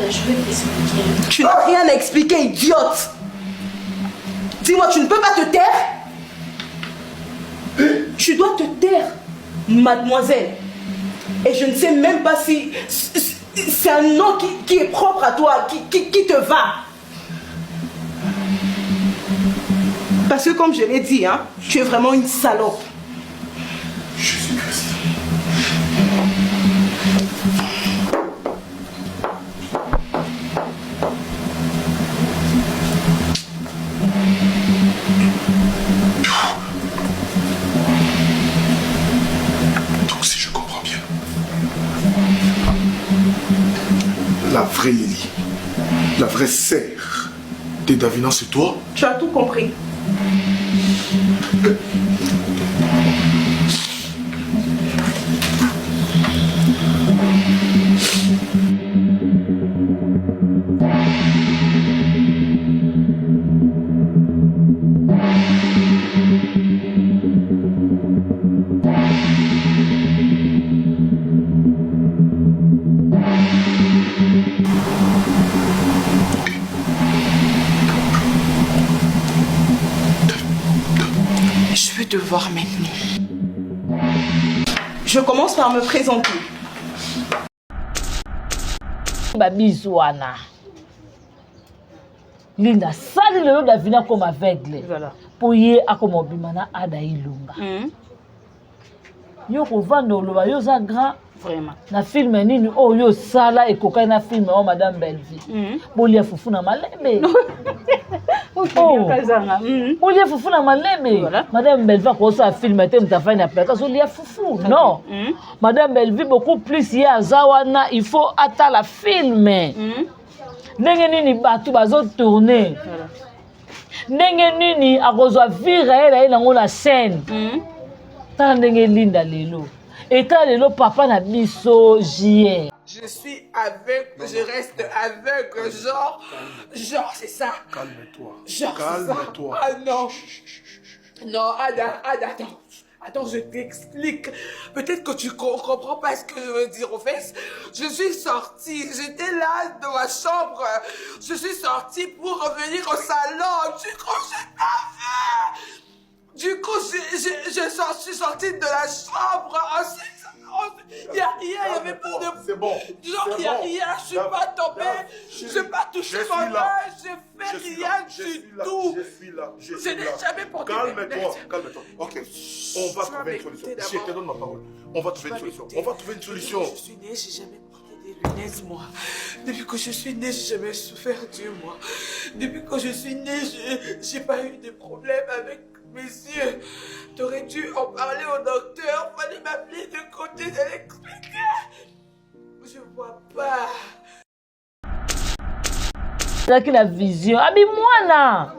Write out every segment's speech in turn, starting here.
Ada, je vais t'expliquer. Tu n'as rien à expliquer, idiote. Dis-moi, tu ne peux pas te taire? Tu dois te taire, mademoiselle. Et je ne sais même pas si c'est un nom qui est propre à toi, qui te va. Parce que comme je l'ai dit, hein, tu es vraiment une salope. Jésus-Christ. Donc si je comprends bien, la vraie Lily, la vraie sœur de Davina, c'est toi? Tu as tout compris. Je veux te voir maintenant. Je commence par me présenter. Babizu wana. Linda sali lelo Davina akoma aveugle. Voilà. Po ye akoma obima na Ada Ilunga. Yo kovanda oloba yo oza grand. Vraiment. Na film nini oyo yo osala ekokani na film oyo Madame Bellevue. Bolia fufu na malembe. Ok, Oh. bien kazanga. Bolia fufu na malembe. Voilà. Madame Bellevue akosala film te moto afandi na plateau azolia fufu. Non. Madame Bellevue beaucoup plus ye aza wana il faut atala film. Ndenge nini bato bazo tourner. Voilà. Ndenge nini akozwa vie réelle aye nango na scène. Tala ndenge Linda lelo. Eta lelo papa na biso JR. Je suis aveugle, je reste aveugle, genre, genre c'est ça. Calme-toi. Genre, c'est ça. Calme-toi. Ah non. Non, Ada, Ada, attends. Attends, je t'explique. Peut-être que tu comprends pas ce que je veux dire. Au fait, je suis sortie. J'étais là dans ma chambre. Je suis sortie pour revenir au salon. Du coup, j'ai pas vu. Du coup, je suis sortie de la chambre. Ensuite, il y a rien, il y avait pas de... C'est bon. Genre, C'est il y a bon. rien, je suis Dave, pas tombée, Dave, je chérie, n'ai pas touché je suis ma là. main, je fais Je suis rien là, je du suis là, tout. Je suis là, je Je suis n'ai là. jamais porté mes Calme-toi, lunettes. calme-toi. Ok, on va Tu vas trouver une m'écouter solution. Je d'abord. te donne ma parole. On va Tu trouver une vas solution. m'écouter. On va trouver une solution. Depuis que je suis née, j'ai jamais porté des lunettes, moi. Depuis que je suis née, j'ai jamais souffert Dieu, moi. Depuis que je suis née, j'ai pas eu de problème avec mes yeux. T'aurais dû en parler au docteur. Fallait m'appeler de côté, j'allais expliquer. Je vois pas. Ezalaki na vision. Abi mwana.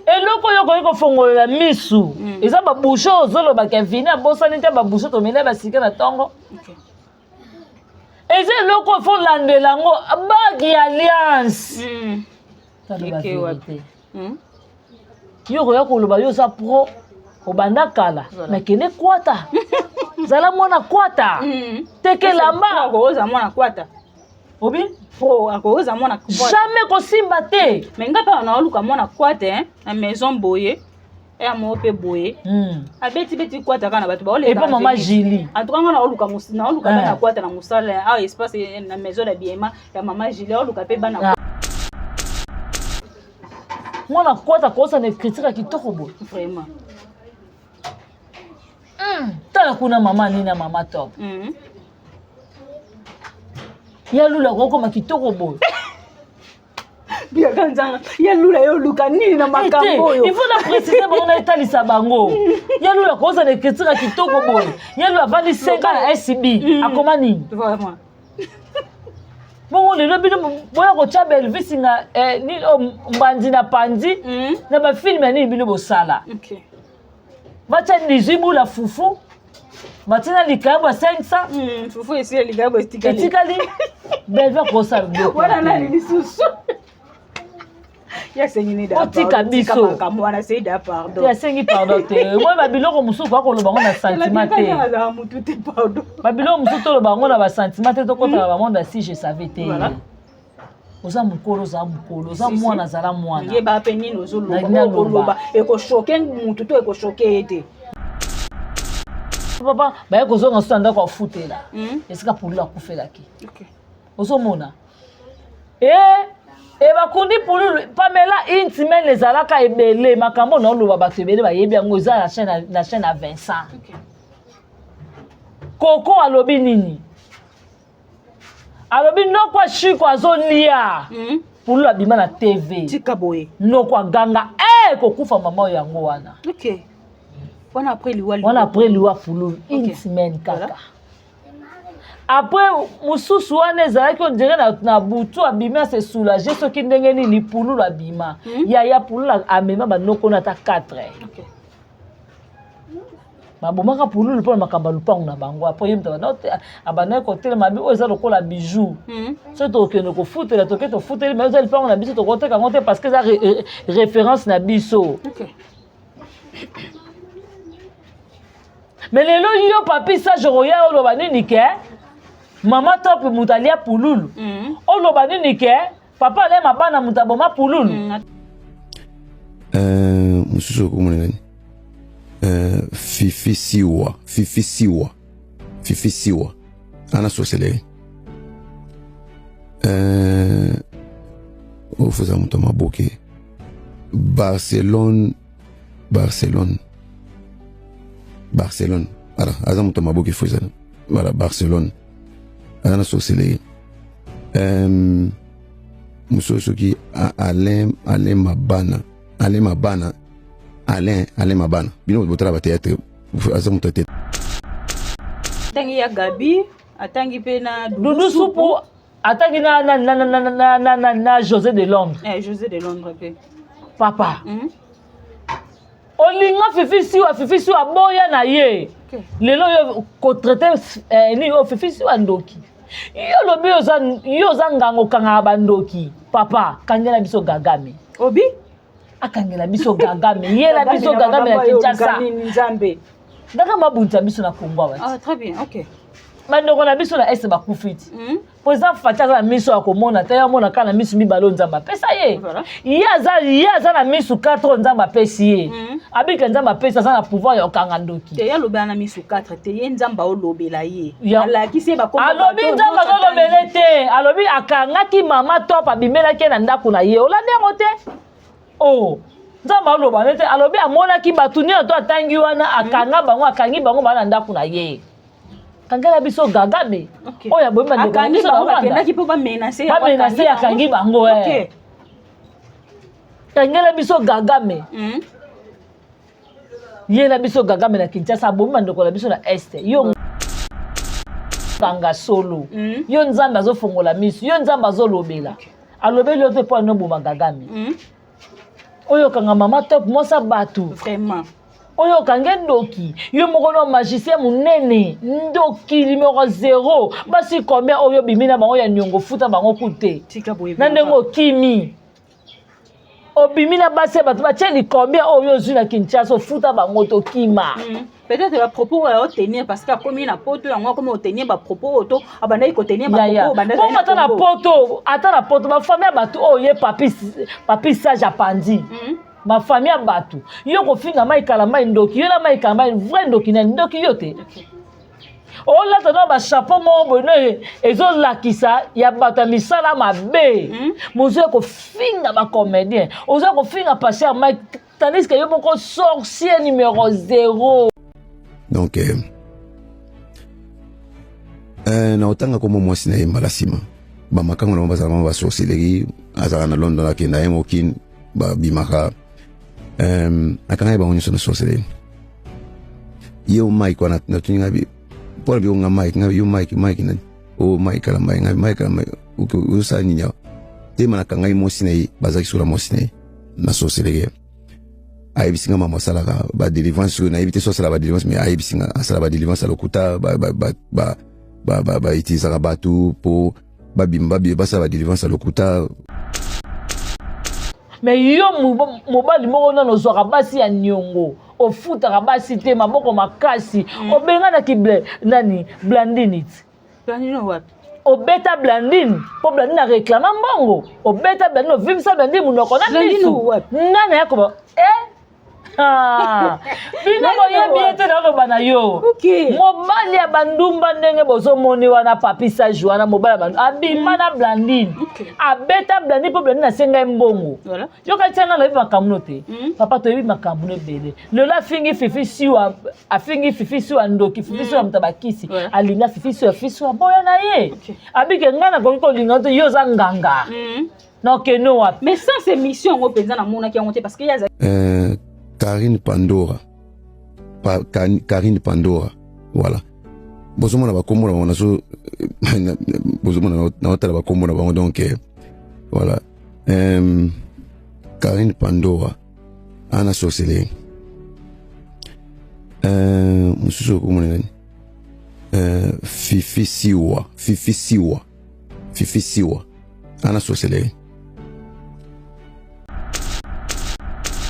Eloko oyo okoki kofongolela misu. Eza ba bouchon ozolobaka vini abosani te ba bouchon tomeli ba sika na tongo. Okay. Eza eloko fo landela yango bague ya alliance. Taloba Eke wapi? vérité. Yo koya koloba yo oza pro obanda kala Voilà. mais kende kwata. Zala mwana kwata. Teke lamba. Akoza mwana kwata. Obi? Pro akoza mwana kwata. Jamais kosimba te. Mais nga pa na oluka mwana kwata hein, na maison boye. Ya mo pe boye. Abeti beti kwata kana bato ba oleka. Et pas maman Julie. En tout cas nga na oluka na oluka bana kwata na musala, ah espace na maison ya biema ya maman Julie oluka pe bana. Mwana kwata kosa na écriture ya kitoko boye. Vraiment. Tala kuna mama nina mama top. Ya lula kokoma kitoko boye. Biaka nzanga, ya lula yo luka nini na makambo oyo? Il faut na préciser bango na etalisa bango. Ya lula kosa na écriture ya kitoko boye. Ya lula avandi 5 ans na SB. Akoma nini? Vraiment. Bongo lelo bino boya kotia Bellevue nga, nini, oh, mbandi na pandi, na ba film ya nini bino bosala. Okay. Batia 18 bula fufu. Batia na likayabo ya 500. Fufu esi ya likayabo etikali. Etikali. Bellevue akosala biloko. Wana nani lisusu? Otika biso. Te, asengi pardon te. Moi babiloko mosusu koya koloba yango na sentiment te. Babiloko mosusu toloba yango na basentiment te, tokota na bamonde ya si je savais te. Oza mokolo, oza mokolo, oza mwana, azala mwana. Yeba mpe nini ozoloba, ekochoquer mutu to ekochoquer ye te. Papa baye kozonga so na ndako afutela esika Pululu akufelaki. Ozomona e bakundi Pululu. Pamela, une semaine ezalaka ebele. Makambo na oloba, bato ebele bayebi yango. Eza na chaîne ya Vincent Koko. Alobi nini? Alobi noko Ashiko azolia. Pululu abima na TV. Tika boye. Noko aganga e kokufa mama oyo yango wana. Ok, wana après liwa? Wana après liwa Pululu, une semaine kaka après. Mosusu wana ezalaki on dirait na butu abimi ase soulage soki ndenge nini. Pululu abima. Yaya Pululu amema banoko na ata 4. Babomaka Pululu mpona makambo ya lupango na bango. Apo ye moto abandaki kotelema bi oyo eza lokola bijou. Soki tokende kofutela, toke tofuteli, mais eza lipango na biso, tokoteka yango te parce que eza référence na biso. Mais lelo yo Papi Sage okoya oloba nini ke mama Top moto alia Pululu? Oloba nini ke papa alema bana moto aboma Pululu? Mosusu okomona nani? Fifi Siwa, Fifi Siwa, Fifi Siwa ana sorcellerie. Oyo foza moto ya maboke. Barcelone, Barcelone, Barcelone, voilà, aza moto ya maboke. Fo ezala, voilà, Barcelone aza na sorcellerie. Mosusu soki Alain, Alain Mabana, Alain Mabana, Alain, Alain Mabana. Bino botala bathéâtre, aza moto ya théâtre. Atangi ya Gabi, atangi mpe na Dudu Supu, atangi na José de Londres. Eh, José de Londres mpe. Papa, olinga Fifi Siwa, Fifi Siwa boya na ye. Lelo yo kotraiter nini oyo Fifi Siwa ndoki? Yo lobi yo oza nganga, okangaka bandoki. Papa, kangela biso Gagame. Obi. Akangela biso Gagame, yela biso Gagame na Kinshasa. Nzambe. Gagame abundisa biso na Kongo awa. Ah, très bien, ok. Bandeko na biso na este bakufi ti. Po eza Fati aza na miso ya komona te, ye amona kaka na miso mibale oyo Nzambe apesa ye. Ye aza na miso 4 oyo Nzambe apesi ye. Abika Nzambe apesi, aza na pouvoir ya kokanga ndoki. Te, ye alobela na miso 4 te. Ye Nzambe aolobela ye. Alakisi ye bakombo. Alobi Nzambe azolobele te. Alobi akangaki mama Top, abimelaki ye na ndako na ye. Olandi yango te? O Nzambe aloba nete alobi amonaki bato nyonso to atangi wana, akanga bango, akangi bango baa na ndako na ye. Kangela biso Gagame oyo aboyi bandeko na Akangi biso na bango. Rwanda. Bakendaki mpo bamenacer. Bamenacer, akangi bango. Kangela biso Gagame. Yela biso Gagame na Kinshasa, abomi bandeko na biso na este. Yo kanga solo. Yo Nzambe azofongola miso, yo Nzambe azolobela, alobeli yo te mpo anoboma Gagame oyo okanga mama Top, mwasa bato. Vraiment. Oyo okange ndoki, yo moko no magicien monene, ndoki numéro 0. Basi combien oyo obimi na bango ya niongo, futa bango ku te? Tika boye. Na ndenge okimi, obimi na basi ya bato, batie licombien oyo ozwi na Kinshasa, ofuta bango, tokima. Peut-être bapropos oyo aotenir parce que akomi na poto, yango akomi otenir bapropos oyo to abandaki kotenir. Yaya, bongo ata na poto, ata na poto, bafamille ya bato oyo ye Papi Sage apandi, bafamille ya bato. Yo kofinga Mai Kalambai ndoki, yo na Mai Kalambai vrai ndoki nani? Ndoki yo te. Olata na bachapeau moko boye no ezolakisa ya bato ya misala mabe. Mozo ya kofinga bacomédien, oza kofinga pasteur Mike, tandis que yo moko sorcier numéro 0. Donc na otanga kombo mwasi na ye mbala nsima. Bamakango na bango bazala bango basorcellerie. Azalaka na London, akenda ye mokini, babimaka. Akanga ye bango nyonso na sorcellerie. Ye o Mike wana, natuni nga mpo na biko nga Mike, nga yo Mike, Mike nani? O Mike Kalambai. Nga Mike Kalambai ozosala nini awa? Tema nakanga ye mwasi na ye, bazalaki sola mwasi na ye na sorcellerie. Ayebisi nga mama asalaka badélivrance oyo, nayebi te so asala badélivrance, mais ayebisi nga asala badélivrance ya lokuta. Bautilisaka bato mpo babima, basala badélivrance ya lokuta. Mais yo mobali moko nano ozwaka basi ya niongo, ofutaka basi te, maboko makasi. Obenganaki nani, Blandine ti. Blandine wapi? Obeta Blandine mpo Blandine aréclama mbongo. Obeta Blandine, ovimbisa Blandine monoko na Blandine misu. Wapi? Ngai na yakoba eh? Ah, bino boyebi ye te, naoloba na yo. Mobali ya bandumba ndenge bozomoni wana, Papi Sage wana, mobali ya bandumba abima na Blandine. Abeta Blandine mpo Blandine asenga ye mbongo. Yoka tia, nga nayebi makambo no te. Papa, toyebi makambo no ebele. Lelo afingi Fifi Siwa, afingi Fifi Siwa ndoki, Fifi Siwa moto bakisi. Alinga Fifi Siwa, Fifi Siwa boya na ye. Abike ngai nakoki kolinga te, yo oza nganga. Nakende wapi? Mais sans émission yango mpenza namonaki yango te parce que ye azali Karine Pandora, Karine Pandora, voilà. Bozomona bakombo na bango, nazo bozomona, naotala bakombo na bango. Donc voilà, Karine Pandora ana sorcellerie. Mosusu okomona nani? Fifi Siwa, Fifi Siwa, Fifi Siwa ana sorcellerie.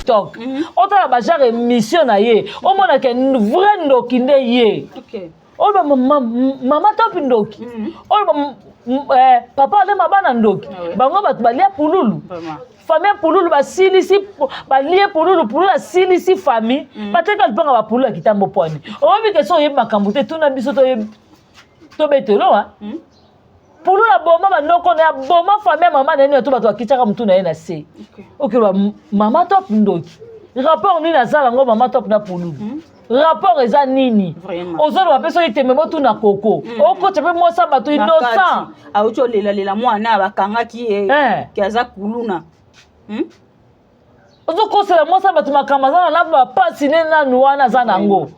Tok otala bagenre émission na ye, omonake vrai ndoki nde ye. Oyo mama Topi ndoki, oyo papa alema bana ndoki. Bango bato balia pululu, famille pululu basilisi, balie pululu, pululu asilisi famille. Bateka lipanga bapululu ya kitambo pwani. Oyebi ke so oyebi makambo te, tuna biso tobetelo. A pululu aboma banoko na ye, aboma famille ya mama na ye nini, to bato bakitiaka motu na ye na se. Okoloba mama Top ndoki, rapport nini aza nango mama Top na pululu? Rapport eza nini? Ozoloba mpe soki tembe, botuna koko. Okotya mpe mwasi ya bato innocent. Auti olelalela mwana bakangaki ye ke aza kuluna. Ozokosela mwasi ya bato makambo aza na bapasi ne nanu wana aza nango.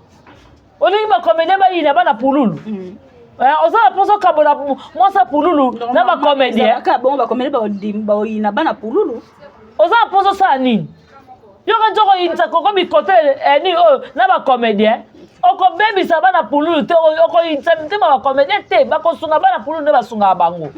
Olingi bacomédien bayina bana pululu? Oza na mposa okabola mwasi ya pululu na bacomédien? Bongo bacomédien baoyina bana pululu? Oza na mposa osala nini? Yoka nzoko oyinisa koko bikote nini oyo na bacomédien. Okobebisa bana pululu te, okoyinisa mitema bacomédien te. Bakosunga bana pululu nde basungaka bango.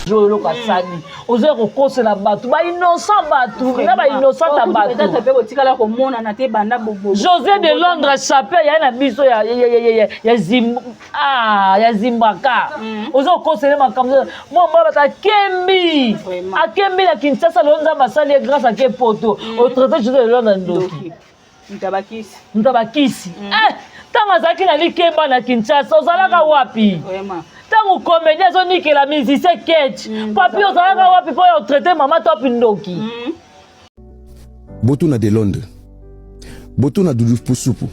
Jo eloko asali, ozoya kokosela bato bainnocent, bato na bainnocent ya bato. Mpe kotikala komonana te banda. José de Londres Chape ya na biso ya Zimbaka, oza kokosele makambo. Mwa mwa bato akembi, akembi na Kinshasa. Lelo Nzambe asali ye grâce, ake poto. Otraite José de Londres ndoki. Ntabakisi. Ntabakisi. Ntango azalaki na likemba na Kinshasa, ozalaka wapi? Ntango comédien azonikela musicien ketch, papi, ozalaka wapi mpo ya otraite mama Topi ndoki? Botuna de Londres, botuna Dudu Pusupu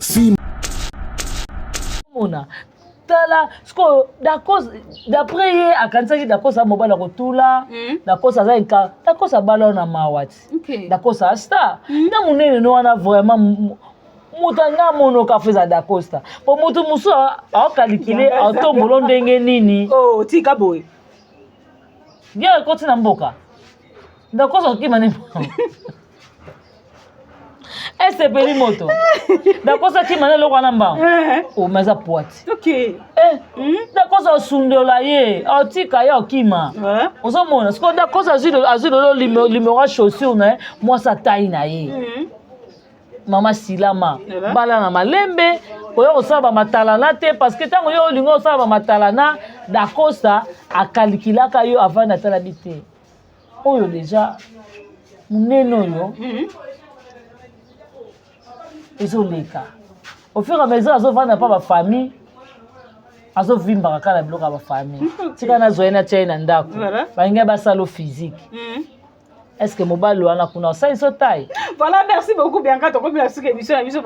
fi. Mona tala sikoyo, d'après ye akanisaki Dacosta mobali akotula. Dacosta aza nka Dacosta abala oyo na mawa ti. Dacosta astar na monene no wana. Vraiment, moto anga amonoka fo eza Dacosta, po moto mosusu aokalikile aotombolo ndenge nini. Oh, tika boye. Guerre ekoti na mboka, Dacosta okima ne esepeli moto. Dacosta akima na eloko wana mbango oma eza poiti. Dacosta osundola ye, aotika ye, okima. Ozomona sikoyo Dacosta azwi lelo numéro ya chaussure na ye, mwasi atai na ye. Mama silama, bala na malembe, koya kosala bamatalana te, parce que ntango yo olingi osala bamatalana, Dacosta akalikilaka yo avant. Natalabi te oyo deja monene oyo ezoleka au fur et à mesure, azovanda mpa bafamille, azovimbaka kaka na biloko ya bafamille. Tika nazwa ye, natia ye na ndako. Balingi basala physique. Est ce que mobali wana kuna osalisi otai? Voilà, merci beaucoup Bianca. Tokomi na suka émission na biso.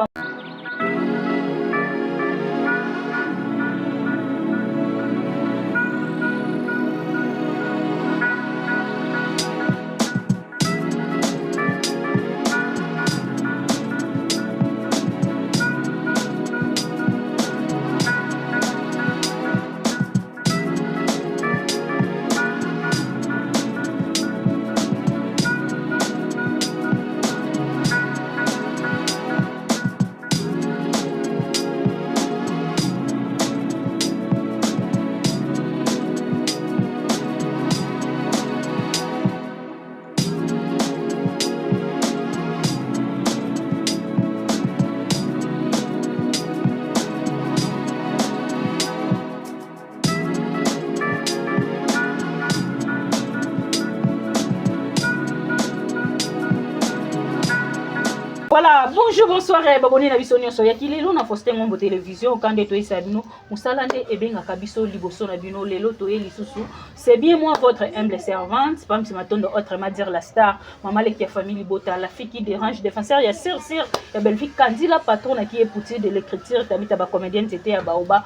Bonjour, bonsoir, eh, babone na biso nyonso ya kilelo na Faustin Ngombo Télévision kande toyesa bino mosala nde ebengaka biso liboso na bino lelo toye lisusu. C'est bien moi votre humble servante Pamsi Matondo, autrement dire la star, mama leki ya famille Libota, la fille qui dérange, défenseur ya sir sir ya Bellevue Kandila, patron qui est poutier de l'écriture, tabita ba comédienne c'était ya baoba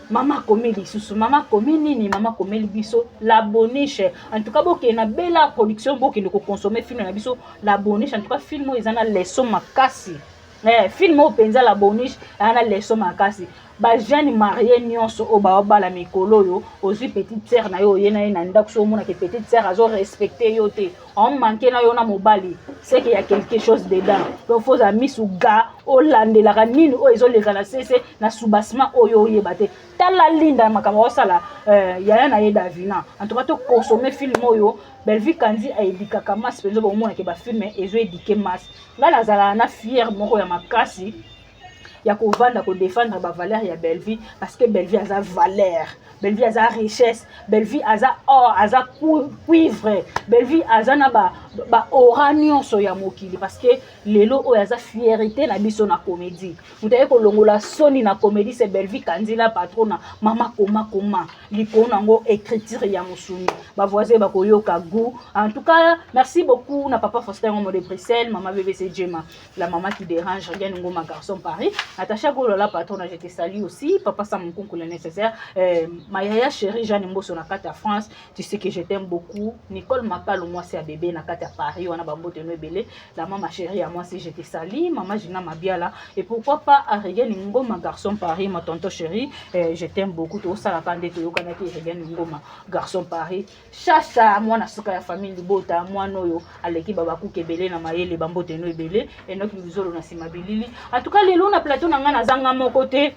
mama akomi lisusu, mama akomi nini, mama akomeli biso La Boniche. En tout cas bokende na Bela Production, bokende kokonsommer film na biso La Boniche. En tout cas film oyo eza na leçon makasi. Film oyo mpenza La Boniche eza na leçon makasi. Bajeune marié nyonso oyo baobala mikolo oyo, ozwi petite sœur na yo, oye na ye na ndako, so omonake petite sœur azorespecte yo te, omanke na yo na mobali, c'est que y a quelque chose dedans. Donc faut ozala misu ga, olandelaka nini oyo ezoleka na sese na soubassement oyo oyeba te. Tala Linda, makambo osala yaya na ye Davina. En tout cas tokonsommer film oyo. Bellevue Kandi aéduquaka masse mpenza, bomonake bafilm ezoéduquer masse. Ngai nazalaka na fierté moko ya makasi ya kovanda kodéfendre bavaleur ya Bellevue, parce que Bellevue aza valeur, Bellevue aza richesse, Bellevue aza or, aza cuivre, Bellevue aza na baora ba nyonso ya mokili, parce que lelo oyo aza fierté na biso na comédie. Moto aye kolongola soni na comédie, c'est Bellevue Kandila, patrona mama koma koma likolo nango écriture ya mosuni, bavoisin bakoyoka goût. En tout cas merci beaucoup na papa Faustin Ngomo de Bruxelles, mama BBC Jema, la maman qui dérange, Regan Ngoma, garçon Paris, Natacha Golola, patrona, je te salue aussi, papa Sam Nkunku, le nécessaire, ma yaya chérie Jeanne Mboso na kati ya France, tu sais que je t'aime beaucoup, Nicole Makalo, moi c'est bébé na kati ya Paris wana, bambote no ebele, la maman chérie à moi si je te salue, maman Gina Mabiala, et pourquoi pas à Regan Ngoma, garçon Paris, ma tonton chérie, je t'aime beaucoup, tosalaka nde toyokanaki. Regan Ngoma, garçon Paris, Chacha, mwana suka ya famille Libota, mwana oyo aleki babakuka ebele na mayele, bambote no ebele. Enoki Luzolo na nsima bilili. En tout cas lelo na plateau na ngai nazanga moko te,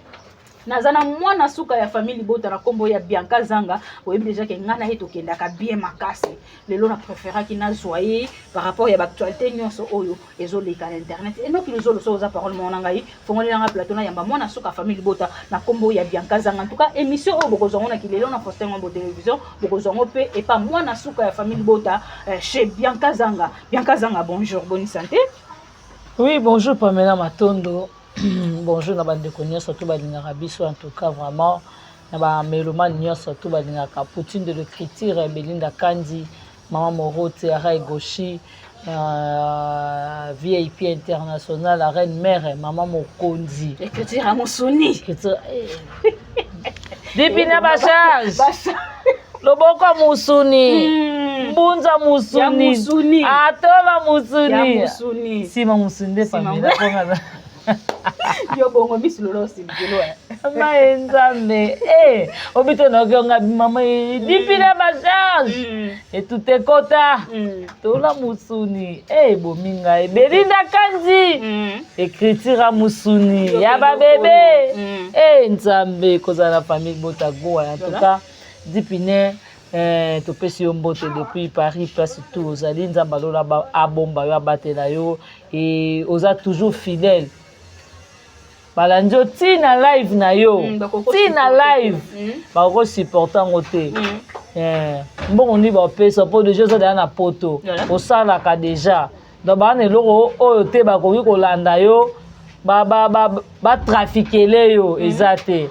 naza na mwana suka ya famille Libota na nkombo ya Bianca Zanga. Oyebi déjà ke ngai na ye tokendaka bien makasi. Lelo na préféraki nazwa ye par rapport ya baactualité nyonso oyo ezoleka na internet. Enoki Luzolo, so oza parole moko na ngai, fongoli nanga plateau, nayamba mwana suka ya famille Libota na nkombo ya Bianca Zanga. En tout cas émission oyo bokozwa ngo na kilelo na Faustin Ngombo Télévision, bokozwa ngo mpe epa mwana suka ya famille Libota, chez Bianca Zanga. Bianca Zanga, bonjour, bonne santé? Oui, bonjour Pamela Matondo, bonjour na bandeko nyonso to balingaka biso. En tout cas vraiment na bamélomane nyonso to balingaka Poutine de l'écriture, Belinda Kandi, mama Morote, Arai Goshi, VIP international, la reine mère, mama mokonzi. Écriture ya mosuni. Écriture dipi na bacharge, loboko ya musuni, mbunza musuni, atola musuni, nsima musuni nde Pamela kongana. Yo bongo misu lolo osilikelo. Ma ye Nzambe e obito nayoki onga mama dipi na bacharge etute ekota tola musuni e ebomi ngai. Belinda Kanzi, écriture ya musuni ya babebe e Nzambe, kozala na famille bota goa. En tout cas Dipine, topesi yo mbote depuis Paris, place tout ozali. Nzambe alola abomba yo, abatela yo e oza toujours fidèle. Balandi yo ntina live na yo, ntina live bakokosupporte yango te. Mbongo nini bapesa mpo déjà oza deya na poto, osalaka déjà, donc baa na eloko oyo te bakoki kolanda yo batrafiquer yo, eza te.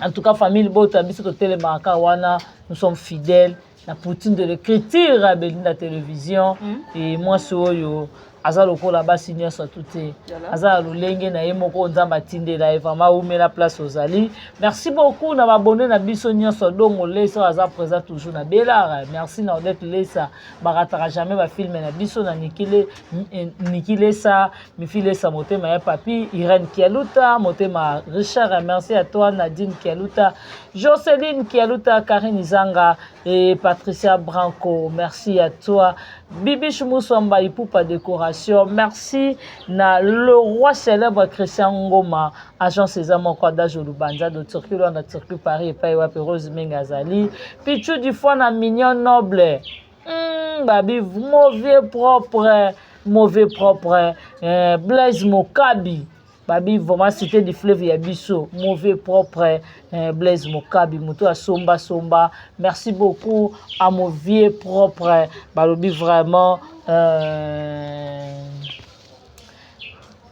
En tout cas famille bota biso totelemaka wana, nous sommes fidèles na Poutine de l'écriture ya Belinda Télévision. E mwasi oyo aza lokola basi nyonso tu te, aza na lolenge na ye moko Nzambe atindela ye. Vraiment awumela place ozali. Merci beaucoup na babone na biso nyonso. Dongo Lesa aza présent toujours na Belar, merci na Odette Lesa, barataka jamais bafilm na biso na Niki Lesa, Mifi Lesa, motema ya papi, Irène Kialuta, motema Richard, merci à toi, Nadine Kialuta, Joceline Kialuta, Karine Zanga et Patricia Branco, merci à toi. Bibiche Moussamba Ipupa Décoration, merci na le roi célèbre Christian Ngoma, agent César moko adage Lubanza de Turquie, na Turquie Paris epai wapi Rose Mengazali, Pichu du foin na mignon noble. Babi mauvais propre, mauvais propre, Blaise Mokabi. Babi vraiment cité du fleuve ya biso, mauvais propre, Blaise Mokabi, moto asomba somba. Merci beaucoup à mon vieux propre. Balobi vraiment.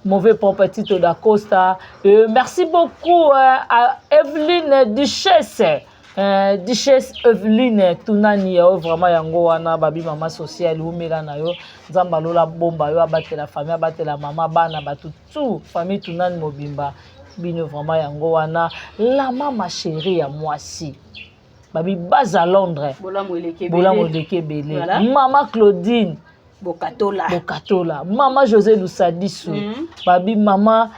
Mauvais propre Tito da Costa. Merci beaucoup à Evelyne Duchesse. Duchesse Evelyne Tunani yo vraiment yango wana babi mama sociale umela na yo Nzambe alola bomba yo abatela famille abatela mama bana batu tout famille Tunani mobimba bino vraiment yango wana la mama chérie ya mwasi babi baza Londres bolamu eleki bolamu eleki ebele Voilà. mama Claudine Bokatola. Bokatola. Mama José Lusadisu. Babi mama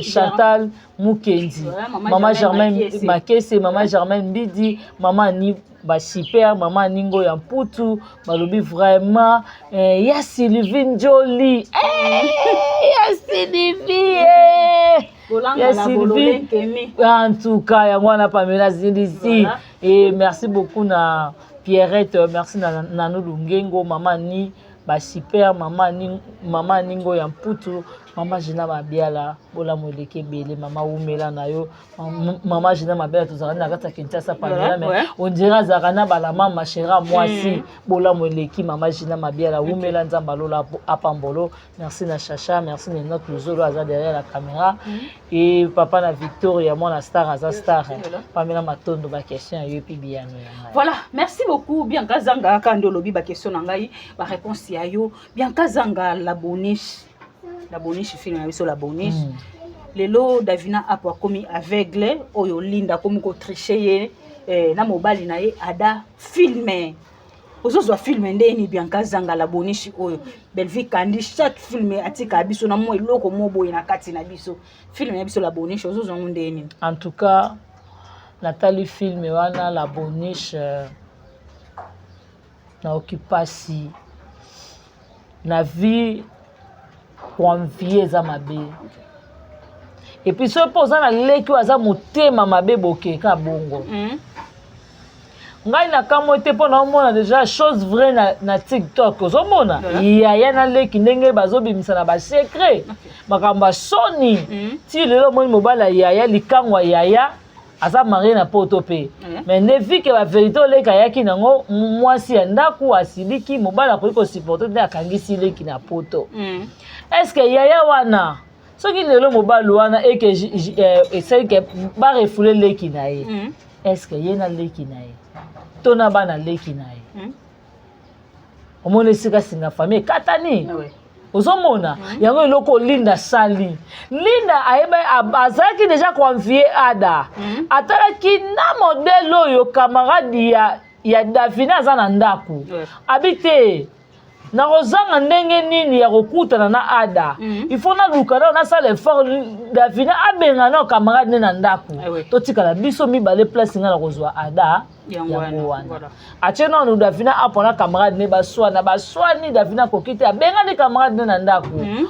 Chantal Mukendi. Voilà, mama mama Germaine Germaine Makese. Makese, mama Germaine Mbidi, mama Ani Basiper, mama Aningo ya Mputu, balobi vraiment ya Sylvie Njoli. Eh, ya Sylvie. Eh. Bolanga Ya na Sylvie. bolole nkemi. En tout cas, yango wana Pamela Zindisi. Voilà. Et merci beaucoup na Pierrette, merci na Nanu Lungengo, mama ni Basiper, mama ni mama Ningo ya Mputu, mama Gina Mabiala, bolamu eleki ebele, mama Wumela na yo, mama Gina Mabiala tozalaka na kati ya Kinshasa Pamela, Voilà, mais ouais. on dirait azalaka na bala mama chéra mwasi, bolamu eleki mama Gina Mabiala, Wumela Nzambe alola apambolo. Merci na Chacha, merci na Enoch Luzolo aza derrière la caméra. Et papa na Victoria, mwana star aza star. Voilà. Pamela Matondo ba question ya yo epi biyano ya ngai. Voilà, merci beaucoup Bianca Zanga kando lobi ba question na ngai, ba réponse ya yo. Bianca Zanga la boniche. La boniche film na biso la boniche. Lelo Davina apo akomi aveugle oyo Linda akomi ko tricher ye na mobali na ye Ada filme. Ozozwa filme ndeni Bianca Zanga la boniche oyo Bellevue Kandi chaque film atika biso na mwa eloko mo boye na kati na biso. Film ya biso la boniche ozozwa ngo ndeni. En tout cas, natali film wana la boniche naoki pasi na vie koenvie eza mabe. Et puis soki mpo oza na leki oyo aza motema mabe bokeka bongo. Ngai nakamwe te mpo naomona déjà chose vraie na TikTok ozomona Voilà. yaya na leki ndenge bazobimisa na basecret makambo ya soni. Ti lelo omoni mobali ya yaya likango ya yaya aza marie na poto pe. Mais ne vi ke bavérité oleki ayaki nango mwasi ya ndako asiliki mobali akoki kosupporte te akangisi leki na poto. Est ce que yaya wana soki lelo mobali wana eke esali ke barefule leki na ye, est ce que ye na leki na ye to na bana leki na ye? Omoni esika singa famille ekatani. Ah ouais. Ozomona yango eloko Linda sali. Linda ayeba azalaki déjà koenvie Ada. Atalaki na modèle oyo camarade ya Davina aza na ndako. Abi te nakozanga ndenge nini ya kokutana na Ada. Il faut naluka nao nasala effort Davina abenga nao camarade ne na ndako. Ah ouais. Totikala biso mibale place nga na kozwa Ada Yango yango wana. wana. Voilà. Atie nanu Davina apona camarade ne baswana baswani Davina akoki te abengani camarade ne na ndako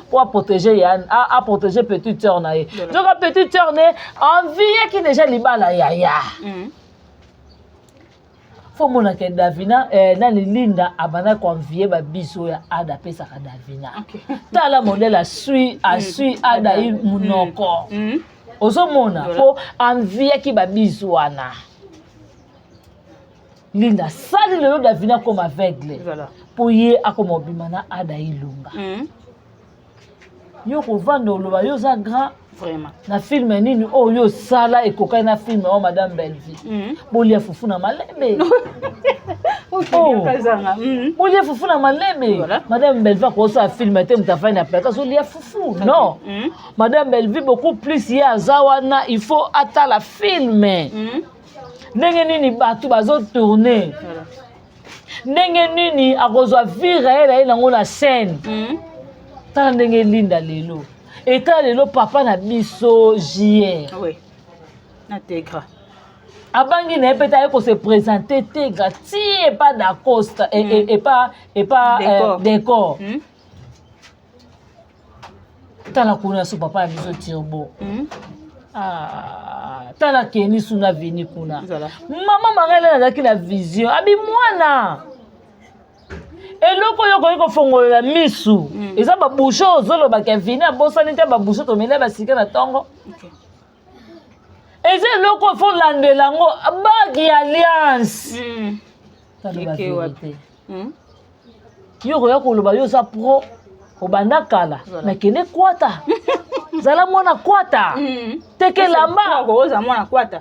mpo aprotéger ya aprotéger petite sœur na ye. Voilà. Nzoka petite sœur ne enviaki déjà libala yaya. Fo monaka Davina nani Linda abanda koenvie babiso ya Ada apesaka Davina. Tala modèle asui Ada ye monoko. Ozomona Voilà. mpo enviaki babiso wana. Linda asali lelo Davina akoma aveugle. Voilà. Mpo ye akoma obima na Ada Ilunga. Yo kovanda oloba yo oza grand. Vraiment. Na film nini oyo osala ekokani na film oyo Madame Bellevue. Bolia fufu na malembe. Ok, Oh. Bianca Zanga. Bolia fufu na malembe. Voilà. Madame Bellevue akosala film te moto afandi na plateau azolia fufu. Non. Madame Bellevue beaucoup plus ye aza wana il faut atala film. Ndenge nini bato bazotourne. Voilà. Ndenge nini akozwa vie réelle aye nango na scène. Tala ndenge Linda lelo. Etala lelo papa na biso JR. Oui. Nategra. Abangi na ye mpe te aye kose présenter Tegra ti epa Dacosta epa Décor. Décor. Tala kuna so papa na biso Turbo. Ah, tala Keni suna vini kuna. Voilà. Mama Marielle azalaki na vision abi mwana eloko oyo okoki kofongolela misu eza babouchon ozolobaka vini abosani te babouchon tomeli basika na ntongo. Eza eloko fo landela yango bague ya alliance. Taloba Eke wapi? vérité. Yo koya koloba yo oza pro. Obanda kala, mais kende kwata. Zala mwana kwata. Teke elamba. Akoza mwana kwata.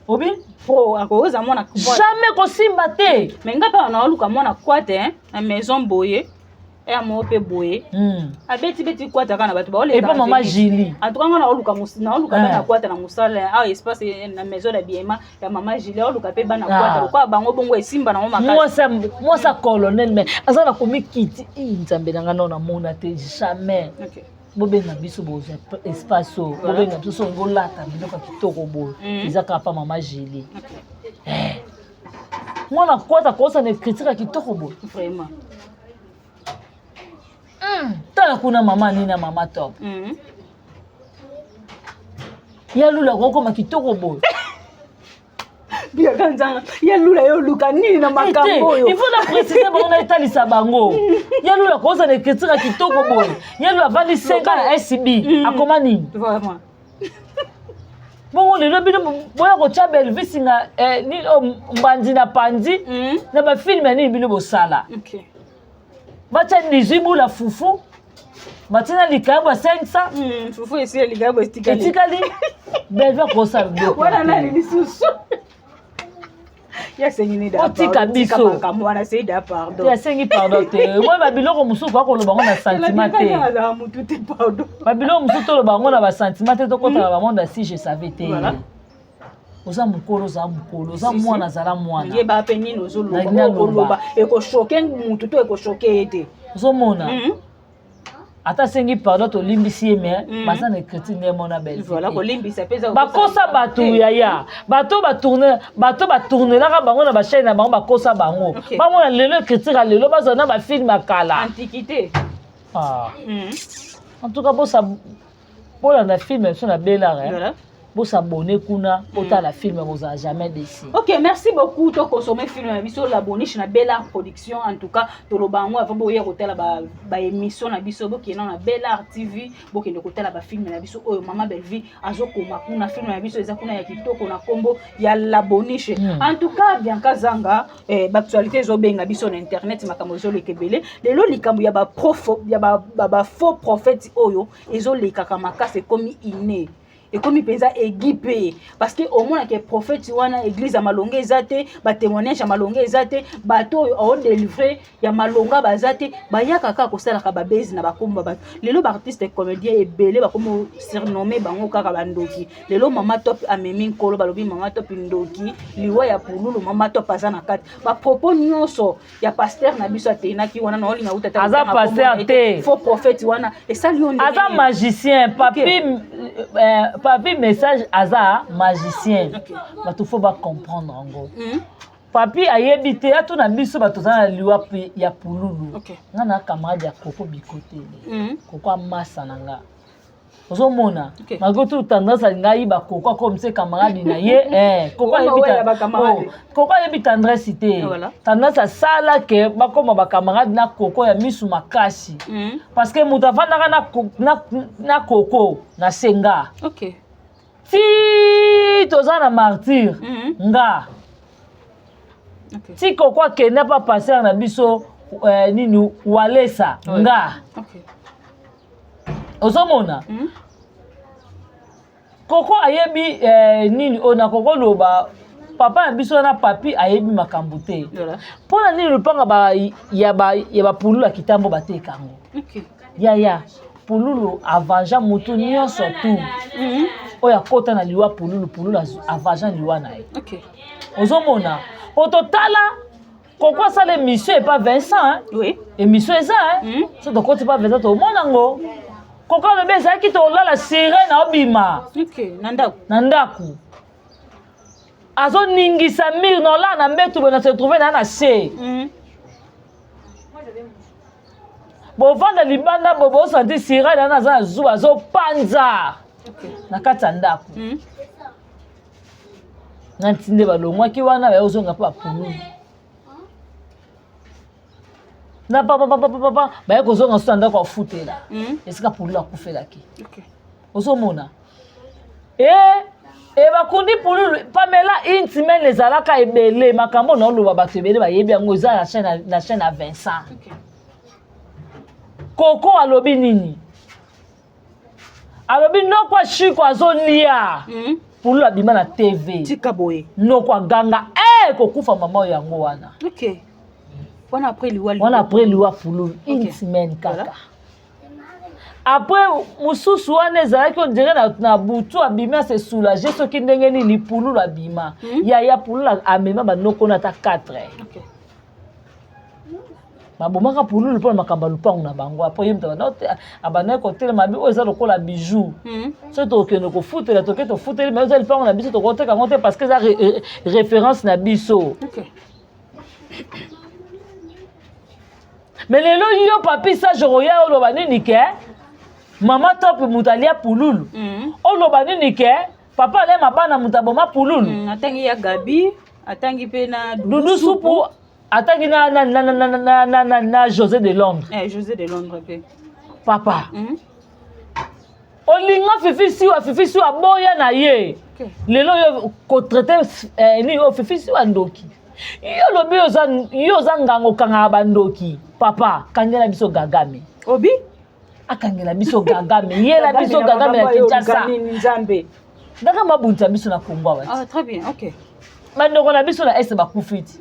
Obi? Pro akoza mwana kwata. Jamais kosimba te. Mais nga pa naoluka mwana kwata hein, na maison boye. Ya moko mpe boye. Abeti beti kwata kaka na bato baoleka. Epa mama Julie. En tout cas nga naoluka naoluka bana kwata na mosala awa espace na maison d'habillement ya mama Julie, aoluka mpe bana kwata lokola bango bongo esimba nango makasi. Mwasi ya colonel, mais aza na komikiti. Nzambe na nga, nao namona te jamais. Bobenga biso, bozwa espace oyo. Bobenga biso songi olata biloko ya kitoko boye. Eza kaka pa mama Julie. Mwana kwata kosana écriture ya kitoko boye. Vraiment. Tala kuna mama nina, mama Top. Ya Lula kokoma kitoko boye. Biaka nzanga ya Lula, yo oluka nini na makambo oyo? Il faut na préciser bango, na etalisa bango. Ya Lula kozala écriture ya kitoko boye. Ya Lula avandi 5 ans na SB, akoma nini? Vraiment. Bongo lelo bino boya kotya Belvisi na nini oyo, mbandi na pandi na bafilme ya nini bino bosala. Batya 18 bula fufu, batina likayabo ya 500. Fufu esi, likayabo etikali. Etikali. Belvi akosala biloko. Wana nani lisusu yasengi nini? Otika biso. Makambo wana seida pardon. Te, asengi pardon te. Moi babiloko mosusu koya koloba yango na sentiment te. Azala mutu te, pardon. Babiloko mosusu toloba yango na basentiment te, tokɔta na bamonde ya si je savais te. Oza mokolo, oza mokolo, oza mwana, azala mwana. Yeba mpe nini ozoloba, okoloba ekochoquer mutu to ekochoquer ye te. Ozomona, ata asengi pardon, tolimbisi ye, mais baza na écriture nde mona. Voilà, kolimbisa mpe eza Bakosa bato yaya, bato batourne, bato batournelaka bango na bachaîne na bango, bakosa bango. Bamona lelo écriture ya lelo, bazwa na bafilme ya kala. Antiquité. Ah. En tout cas, bosa bolanda film biso na Belar. Bosabonner kuna, botala film, bozala jamais déçu. Ok, merci beaucoup. Tokonsome film na biso La Boniche na Belart Production. En tout cas toloba yango avant boya kotala baémission na biso, bokende na Belart TV, bokende kotala bafilme na biso oyo mama Bellevie azokoma kuna. Film na biso eza kuna ya kitoko na nkombo ya La Boniche. En tout cas, Bianca Zanga, baactualité ezobenga biso na internet, makambo ezoleka ebele lelo. Likambo ya bafaux prophète oyo ezolekaka makasi, ekomi ine, ekomi mpenza egi mpe, parce que omonaka prophète wana, église ya malonga eza te, batémoignage ya malonga eza te, bato oyo aodélivrer ya malonga baza te, bayaka kaka kosalaka babezi na bakombo bato. Lelo baartiste comédien ebele bakomi surnommé bango kaka bandoki. Lelo mama Top amemi nkolo, balobi mama Top ndoki, liwa ya Pululu mama Top aza na kati. Bapropos nyonso ya pasteur na biso atenaki wana na olinga uta. Aza pasteur te. Faux prophète wana esali yo ndenge Aza nini? magicien, papi. Papi Message aza magicien. Bato faut bacomprendre yango. Papi ayebi te, atuna biso bato toza na liwa ya Pululu. Nga na camarade ya Koko Bikotele. Koko amasa na nga, ozomona. Malgré tout, tendance alinga ayiba Koko, akomisa camarade na ye. Koko Koko ayebi oyo ya bacamarade. Oh, Koko ayebi Tendresse te. Tendresse asala ke bakoma bacamarade na Koko ya misu makasi, parce que moto avandaka na Koko na senga ti toza na martyr. Nga ti Koko akende pa pasteur na biso, nini, Walesa. Nga ozomona. Koko ayebi nini oyo na Koko loba papa na biso wana. Papi ayebi makambo te. Mpo na nini lupanga ya bapululu ya kitambo bateka yango? Yaya Pululu avanja motu nyonso tu oyo akɔta na liwa Pululu. Pululu avanja liwa na ye. Ozomona, po totala Koko asala émission epa Vincent, hein? Émission eza, hein? So tokoti pa Vincent, tomona yango. Koko alobi ezalaki tolala, sirene aobima. Na ndako. Na ndako, azoningisa mur na olala na mbetu boye, na se retrouve na se. Bovanda libanda bo bosanti sirene wana, aza na zuwa, azopanza na kati ya ndako. Na ntinde balongwaki wana, baye kozonga mpo bapululu na papapapapapa, baye kozonga so na ndako afutela esika Pululu akufelaki. Ozomona, e bakundi Pululu. Pamela, une semaine ezalaka ebele. Makambo na oloba, bato ebele bayebi yango, eza na chaîne ya Vincent. Koko alobi nini? Alobi noko Shiko azolia. Pululu abima na TV. Tika boye. Noko aganga eh kokufa mama oyo yango wana. Ok. Wana après liwa. Wana après liwa Pululu une semaine kaka. Voilà. Après mosusu wana ezalaki on dirait na butu abimi ase soulager soki ndenge nini Pululu abima. Yaya Pululu amema banoko na ata 4. Okay. Babomaka Pululu mpona makambo ya lupango na bango. Après ye moto abandaki kotelema bi oyo eza lokola bijou. Soki tokende kofutela, toke tofuteli, mais eza lupango na biso, tokoteka yango te parce que eza référence na biso. Mais lelo yo Papi Sage okoya oloba nini ke mama Top moto alia Pululu? Oloba nini ke papa alema bana moto aboma Pululu? Atangi ya Gabi, atangi mpe na Dudu Supu, atangi na José de Londres. Eh, José de Londres mpe. Papa. Olinga Fifi Siwa, Fifi Siwa boya na ye. Lelo yo kotraite nini oyo Fifi Siwa ndoki. Yo lobi yo oza ngango okangaka bandoki. Papa, kangela biso Gagame. Obi? Akangela biso Gagame. Yela biso Gagame na Kinshasa. Nzambe. Gagame abundisa biso na Congo awa. Ah, très bien, ok. Bandeko na biso na Est bakufi ti.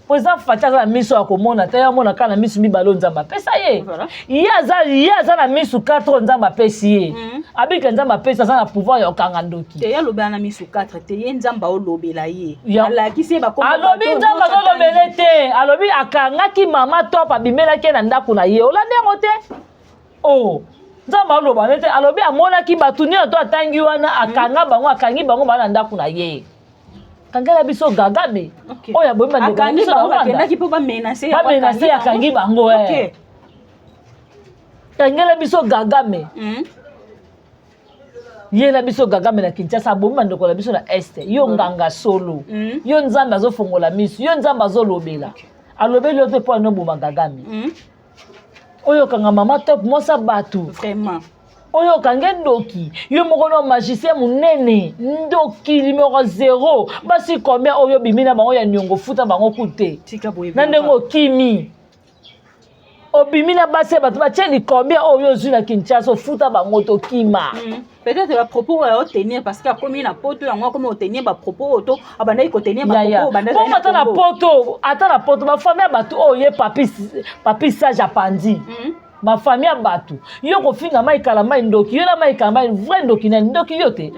Président Fatshi aza na miso ya komona te, amona kaka na miso mibale oyo Nzambe apesa ye. Ye aza na miso 4 oyo Nzambe apesi ye. Abika Nzambe apesi, aza na pouvoir ya kokanga ndoki. Te, ye alobela na miso 4 te, ye Nzambe aolobela ye. Alakisi ye bakombo Alobi bato Nzambe nyonso azolobela atangi. te. Alobi akangaki mama Top, abimelaki ye na ndako na ye. Olandi yango te? Oh, Nzambe aloba nete, alobi amonaki bato nyonso to atangi wana, akanga bango, akangi bango bana na ndako na ye. Kangela biso Gagame. Oyo aboyi bandeko na Akangi biso na bango, Rwanda. bakendaki mpo bamenase yango, Bamenase, akangi akangi bango. bango, eh. Kangela biso Gagame. Yela biso Gagame na Kinshasa, abomi bandeko na biso na Est. Yo nganga solo. Yo Nzambe azofongola miso, yo Nzambe azolobela. Alobeli yo te mpo anoboma Gagame. Oyo kanga mama Top mwasa bato. Vraiment. Oyo okange ndoki, yo moko no magicien munene, ndoki numéro 0. Basi combien oyo bimi na bango ya niongo futa bango kute. Tika boye Na ndenge okimi. Obimi na basi ya bato batie li combien oyo ozwi na Kinshasa ofuta bango tokima. Peut-être ba propos oyo aotenir parce que akomi na poto yango akomi otenir ba propos oyo to abandaki kotenir ba Yaya. propos oyo bandaki Bongo ata na Congo. poto, ata na poto ba famille ya bato oyo ye papi Sage apandi. Ba famille ya bato. Yo kofinga mai kala mai ndoki, yo na mai kala mai vrai ndoki na ndoki yo te.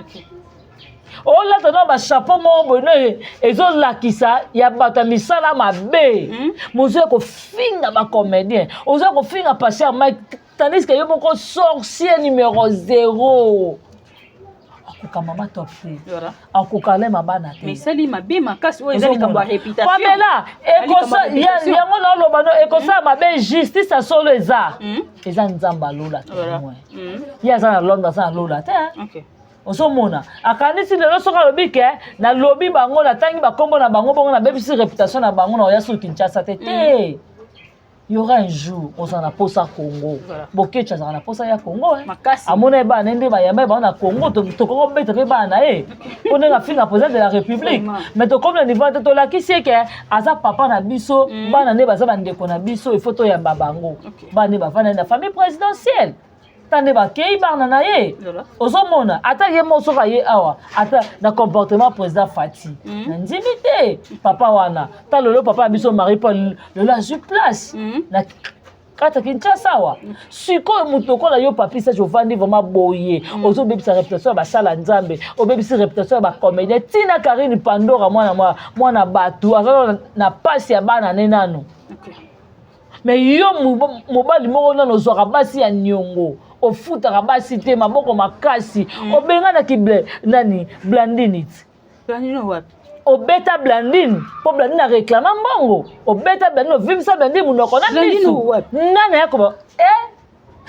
Olata na ba chapeau moko boye no ezolakisa ya bato ya misala mabe. Mozo ya kofinga ba comédien, ozo ya kofinga pasteur Mike, tandis que yo moko sorcier numéro 0. Akoka mama Top te. Voilà. Akoka lema bana te. Mais esali mabe makasi oyo eza likambo ya réputation. Pamela, Eza likambo ya réputation. yango na oloba no ekosala mabe justice ya solo eza. Eza Nzambe alola te Voilà. moins. Ye aza na Londres, aza na Lola te, hein. Ok. Ozomona akanisi lelo soki alobi ke nalobi bango, natangi bakombo na bango bongo nabebisi réputation na bango na oya sur Kinshasa te te. Il y aura un jour ozala na posa Congo. Voilà. Bokecha azala na posa ya Congo, hein. Makasi. Amona ye bana nde bayamba ye bango na Congo, tokoki kobeta mpe bana na ye. Mpo ndenge afinga président de la République. Vraiment. Mais tokomi na niveau te tolakisi ye ke aza papa na biso, bana nde baza bandeko na biso, il faut toyamba bango. Ok. Bana nde bavanda na famille présidentielle. Ta nde bakei bana na ye. Voilà. Ozomona ata ye moko soki aye awa, ata na comportement président Fati. Na ndimi te papa wana. Ta lelo papa ya biso Marie Paul lelo azwi place. Na kati ya Kinshasa awa. Sikoyo moto lokola yo Papi Sage ovandi vraiment boye. Ozobebisa réputation ya basala Nzambe, obebisi réputation ya ba comédien. Tina Karine Pandora mwana mwana bato aza na pasi ya bana ne nano. Ok. Mais yo mobali moko nano ozwaka basi ya niongo, ofutaka basi te, maboko makasi, obenganaki nani Blandine ti. Blandine wapi? Obeta Blandine, po Blandine a réclama mbongo. Obeta Blandine, ovimisa Blandine monoko na Blandine misu. wapi? Nani ya koba? Eh?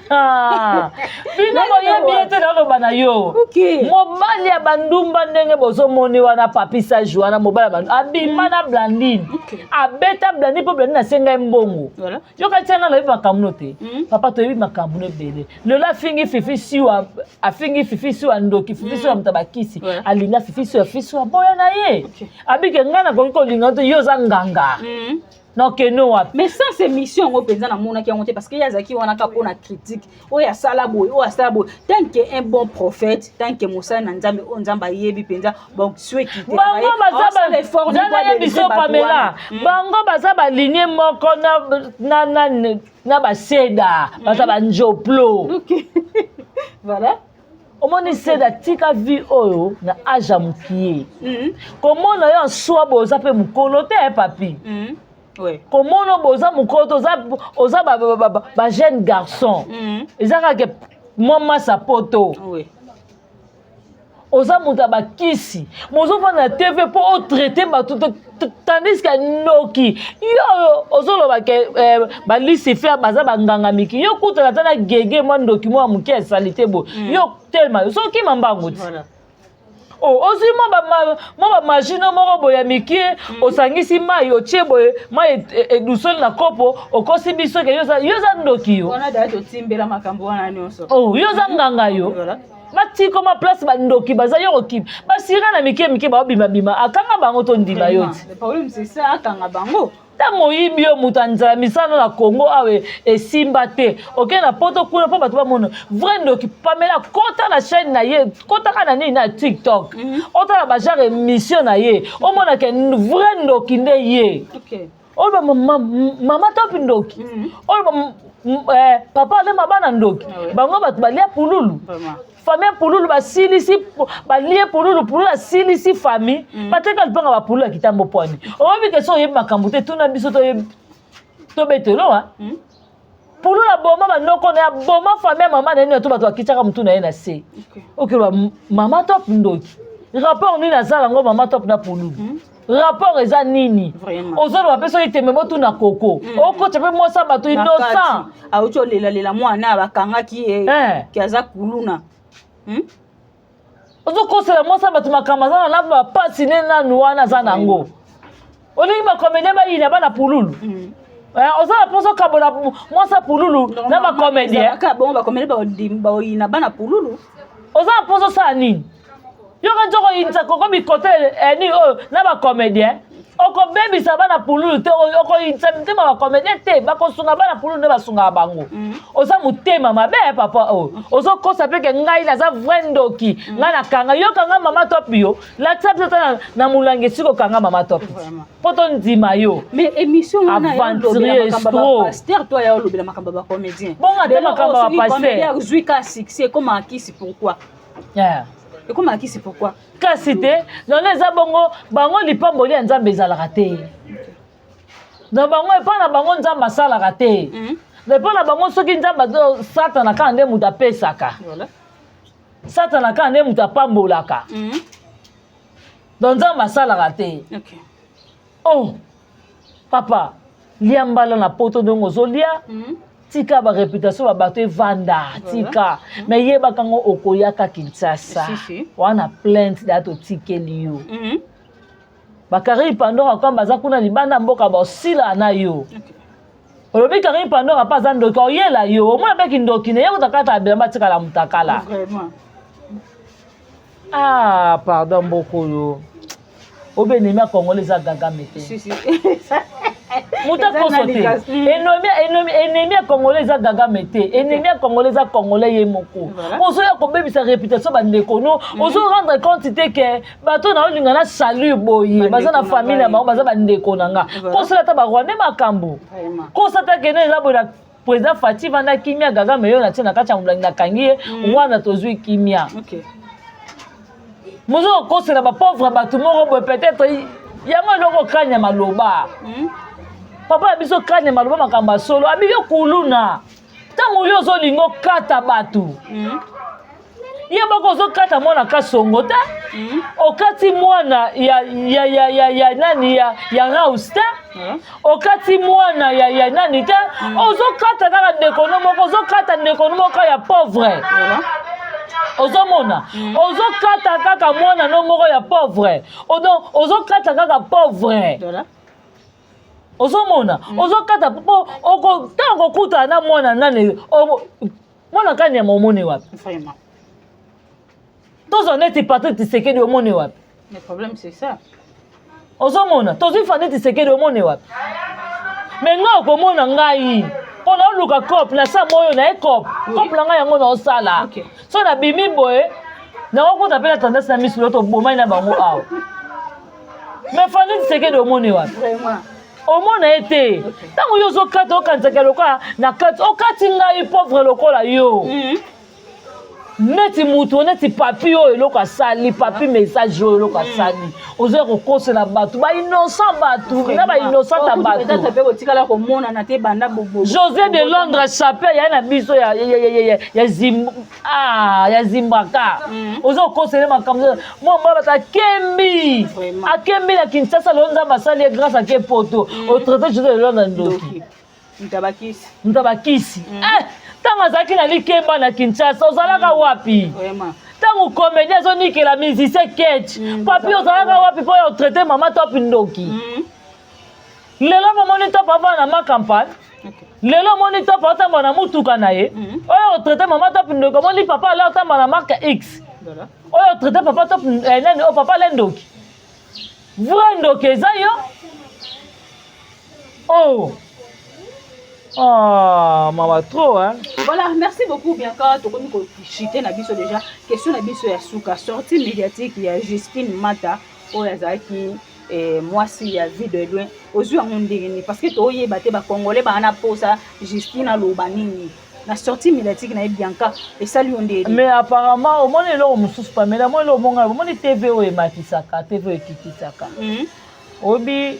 Ah. Bino boyebi ye te naloba na yo. Ok. Mobali ya bandumba ndenge bozomoni wana Papi Sage wana mobali ya bandumba abima na Blandine. Ok. Abeta Blandine po Blandine asenga ye mbongo. Voilà. Yo kati nga nayebi makambo no te. Papa toyebi makambo no ebele. Lelo afingi Fifi Siwa, afingi Fifi Siwa ndoki, Fifi Siwa moto bakisi. Voilà. Alinga Fifi Siwa, Fifi Siwa boya na ye. Ok. Abike nga nakoki kolinga te yo oza nganga. Nakende wapi? Mais sans émission yango mpenza namonaki yango te, parce que ye azalaki wana kaka mpona critique, oyo asala boye, oyo asala boye. Tant que un bon prophète, tant que mosali na Nzambe oyo Nzambe ayebi mpenza, bon soki bango baza biso Pamela, bango baza baligne moko na baseda, baza banjoplo. Voilà. Omoni, seda tika vie oyo na age ya mokie. Komona yo aswa boye, oza mpe mokolo te, papi. Komona boye, oza mokolo te, oza bajeune garçon. Eza kaka mwa masa poto. Oza moto ya bakisi, mozofanda na TV mpo otraite bato, tandis que ndoki yo oyo ozoloba ke balucifer baza banganga miki. Yo kutana ata na gege mwa ndoki mwa moke esali te boye. Yo telema, ozokima mbangu ti. Oh, ozwi mwa bamachine moko boye ya mikie, osangisi mai, otie boye mai edusoli na kopo, okosi biso ke yo oza ndoki yo. Wana daya totimbela makambo wana nyonso. Oh, yo oza nganga yo. Batikoma place bandoki baza, yo kokima basira na mike mike, baobimabima, akanga bango, tondima yo ti. Le problème, c'est ça, akanga bango. Ntango oyibi yo moto ya nzala, misala na Congo awa esimba te, okei na poto kuna mpo bato bamona vrai ndoki. Pamela, kota na chaîne na ye, kotaka na nini na TikTok, otala bagenre émission na ye, omona ke vrai ndoki nde ye. Oyo mama topi ndoki, oyo papa alema bana ndoki. Bango bato balia pululu, famille pululu basilisi, balie pululu, pululu asilisi famille. Bateka lipanga bapululu ya kitambo pwani. Oyebi ke so oyebi makambo te, tuna biso tobetelo. Pululu aboma banoko na ye, aboma famille ya mama na ye nini, to bato bakitiaka motu na ye na se. Okoloba mama top ndoki, rapport nini aza yango mama top na pululu? Rapport eza nini? Ozoloba mpe soki tembe, botuna koko. Okotya mpe mwasi ya bato innocent. Auti olelalela mwana bakangaki ye ke aza kuluna. Ozokosela mwasi ya bato makambo aza na na bapasi ne nanu wana aza nango. Olingi bacomédien bayina bana pululu. Oza na mposa okabola mwasi ya pululu na bacomédien. Bongo bacomédien baoyina bana pululu. Oza na mposa osala nini? Yoka nzoko oyinisa koko bikote nini oyo na bacomédien. Okobebisa bana pululu te, okoyinisa mitema bacomédien te, bakosunga bana pululu nde basungaka bango. Oza motema mabe, papa oyo. Ozokosa mpe ke ngai naza vrai ndoki, ngai nakanga yokanga mama top. Yo lakisa biso ata na molangi esika okanga mama top mpo tondima yo. Mais émission wana Aventurier, escroc. pasteur to aya olobela makambo ya bacomédien. Bongo ata makambo ya bapasteur. Azwi ka succès, ekoma akisi. Pourquoi ekoma akisi? Pourquoi? Kasi te nono eza bongo. Bango lipamboli ya Nzambe ezalaka te na bango. Epai na bango Nzambe asalaka te. Epai na bango soki Nzambe, Satana kaka nde moto apesaka. Satana kaka nde moto apambolaka. Donc Nzambe asalaka te. Oh papa, lia mbala na poto ndenge ozolia. Tika baréputation ya bato evanda, tika. Mais yebaka ngo, okoyaka Kinshasa. Si, si. Wana plainte da totikeli yo. Bakarine Pandora kamba aza kuna libanda mboka, baosila na yo. Olobi Karine Pandora mpe aza ndoki, oyela yo omona mpe kindoki na ye kotakata bilamba, atikala mutakala. Ah pardon, mboka oyo obe ennemi ya Congolais eza Kagame te. Si, si. Moto akoso te. Ennemi ya Congolais eza Kagame te, ennemi ya Congolais eza Congolais ye moko. Ozoya kobebisa réputation bandeko no, ozo rendre compte te ke bato na olinga na salut boye baza na famille na bango, baza bandeko na nga. Kosala ata barwandais makambo, kosala ata kende eza boye na président Fati, vanda kimia. Kagame yo natie na kati ya molangi, nakangi ye wana, tozwi kimia. Mozo kokosela bapauvre bato moko boye, peut-être yango eloko kanya maloba. Papa na biso kanya maloba makambo ya solo, abi yo kuluna ntango yo ozolinga okata bato, ye moko ozokata mwana Kasongo te, okati mwana ya nani ya Raus te, okati mwana ya nani te, ozokata kaka ndeko no moko, ozokata ndeko no moko ya pauvre. Ozomona, ozokata kaka mwana no moko ya pauvre. Donc ozokata kaka pauvre. Ozomona, ozokata mpo ntango okutana na mwana nani, mwana kanyama, omoni wapi? Tozwa neti Patrik Tisekedi, omoni wapi? Le problème, c'est ça. Ozomona, tozwi Fani Tisekedi, omoni wapi? Mais ngai okomona ngai mpo naoluka cope na sa moyo na ye cope cope na ngai yango naosala. So nabimi boye, nakokuta mpe na tendance na miso loto obomani na bango awa. Mais Fani Tshisekedi, omoni wapi? Vraiment. Omona ye te. Ntango yo ozokata, okanisaka lokola na kati okati ngai pauvre lokola yo. Neti mutu, neti papi oyo eloko asali, papi message oyo eloko asali, ozoya kokosela bato bainnocent, bato na bainnocent ya bato. Peut-être mpe kotikala komonana te banda José de Londres, chape ya na biso ya Zimbaka, oza kokosele makambo mwa mwa bato. Akembi, akembi na Kinshasa. Lelo Nzambe asali ye grâce, ake poto. Otraite José de Londres ndoki. Moto abakisi. Moto abakisi. Ntango azalaki na likemba na Kinshasa, ozalaka wapi? Vraiment. Ntango comédien azonikela musicien ketch, papi, ozalaka wapi mpo ya otraite mama Top ndoki? Lelo momoni Top avanda na ma campagne. Lelo omoni Top aotambola na mutuka na ye. Oyo otraite mama Top ndoki, omoni papa ale otambola na marque X. Oyo otraite papa Top nani oyo, papa ale ndoki, vrai ndoki eza yo. Oh. Oh, maman, trop, hein. Voilà, merci beaucoup, Bianca. Tokomi kochite na biso déjà. Question na biso ya suka. Sortie médiatique ya Justine Mata, oyo azalaki mwasi ya Vie de Loin. Ozwi yango ndenge nini? Parce que toyeba te, bacongolais baa na posa Justine aloba nini na sortie médiatique na ye. Bianca, esali yo ndenge? Mais apparemment, omoni eloko mosusu, Pamela, omoni eloko monga, omoni TV oyo ematisaka, TV oyo ekitisaka. Oyebi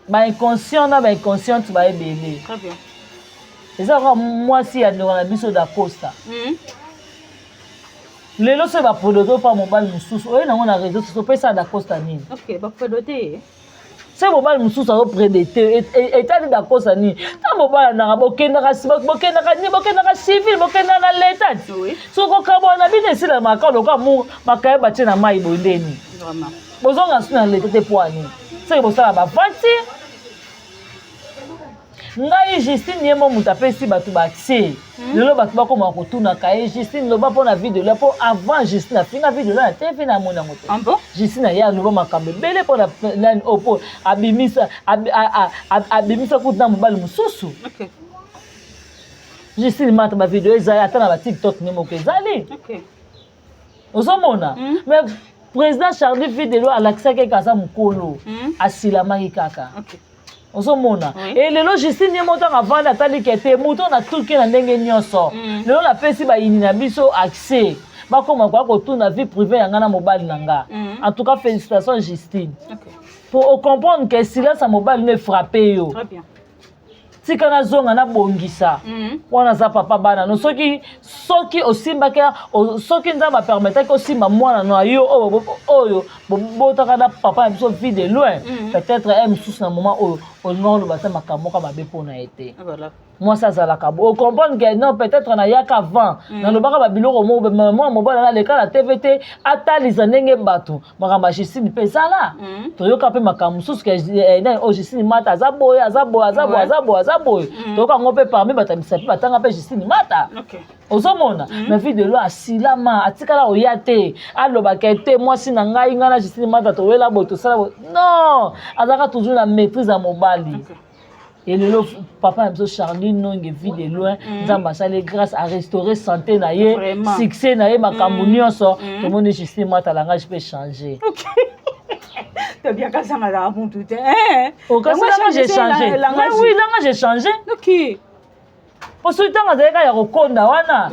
bainconscient na bainconsciente baebele. Très bien. Eza kaka mwasi ya ndeko na biso Dacosta. Lelo soki baprédater mpa mobali mosusu, oye nango na réseau sociaux, opesa Dacosta nini? Ok, baprédater ye. Soki mobali mosusu azoprédater, etali Dacosta nini? Ntango bobalanaka, bokendaka, bokendaka nini? Bokendaka civil, bokendaka na leta ti. Soki kokabwana na bino esilamaka lokola mu makaye batie na mai boye, ndeni bozonga su na leta te. Po ani soki bosala baventure, ngai Justine ye mo moto apesi bato baaccès. Lelo bato bakoma kotunaka ye: "Justine, loba mpo na Vie de Loin." Mpo avant Justine afinga Vie de Loin na TV, na amoni yango te. Ah bon? Justine aye aloba makambo ebele mpo na nani oyo, mpo abimisa abimisa kutu na mobali mosusu. Justine Mata, bavideo ezali ata na baTikTok nde moko ezali. Ozomona. Mais président Charlie Vie de Loin alakisaki eke aza mokolo, asilamaki kaka. Ozomona. E lelo Justine ye mo ntango avandi, atali ke te moto natuki na ndenge nyonso. Lelo napesi bayini na biso accès, bakoma koya kotuna vie privée ya ngai na mobali na nga. En tout cas, félicitation Justine, po ocomprendre ke silence ya mobali no efrappe yo. Très bien. Tika nazonga nabongisa. Wana aza papa bana no. Soki osimbaki, soki Nzambe apermetaki osimba mwana na yo oyo bobotaka na papa na biso Vie de Loin, peut-être ye mosusu na moment oyo olinga oloba te makambo moko mabe mpona ye te. Mwasi azalaka bo ocomprendre ke non, peut-être nayaka avant, nalobaka babiloko moko, mwana mobali aleka na TV te, atalisa ndenge bato makambo ya Justine mpe ezala. Toyoka mpe makambo mosusu ke nani oyo, Justine Mata aza boye, aza boye, aza boye, aza boye, aza boye. Toyoka yango mpe parmi bato ya misapi, batanga mpe Justine Mata. Ozomona. Mais Vie de Loin asilama, atikala oya te, alobaka te mwasi na ngai, ngai na Justine Mata towela boye, tosala boye. Non, azalaka toujours na maîtrise ya mobali. Elelo papa na biso Charlie Nonge Vie de Loin, Nzambe asali grâce, a restauré santé na ye, succès na ye, makambo nyonso. Tomoni Justine Mata, langage mpe change. Tobiaka zanga azalaka mutu te. Okasi langage echange. Oui, langage echange. Po soki ntango azalaki kaka ya kokonda wana,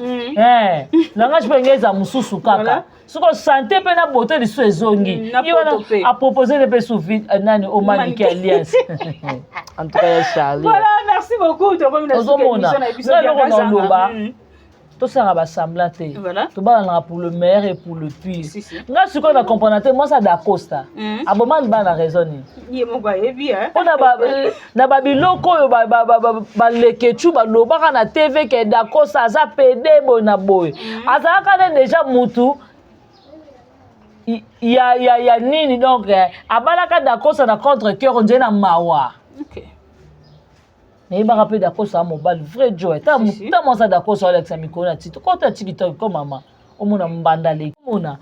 langage mpe enge eza mosusu kaka. Soko santé mpe na beauté lisusu ezongi. Ye wana apropose mpe su nani omanike alliance. En tout cas ya Charlie. Voilà, merci beaucoup. Tokomi na suka Ozomona. émission na biso. Nga eloko Bianca na Zanga. oloba, tosalaka basemblant te. Tobalanaka pour le meilleur et pour le pire. Si, si. Nga sikoyo na comprendre te, mwasi Adacosta aboma libala na raison nini? Ye moko ayebi, hein? Mpo na babiloko oyo balekecu balobaka na TV ke Dacosta aza pédé boye na boye, azalaka nde déjà mutu ya nini. Donc abalaka Dacosta na contre cœur, onzeli na mawa. Nayebaka mpe Dacosta ya mobali vrai joy. Ta Si, si. Ta mwasi ya Dacosta alakisa mikolo na tito kota TikTok ko mama, omona mbanda leki, omona.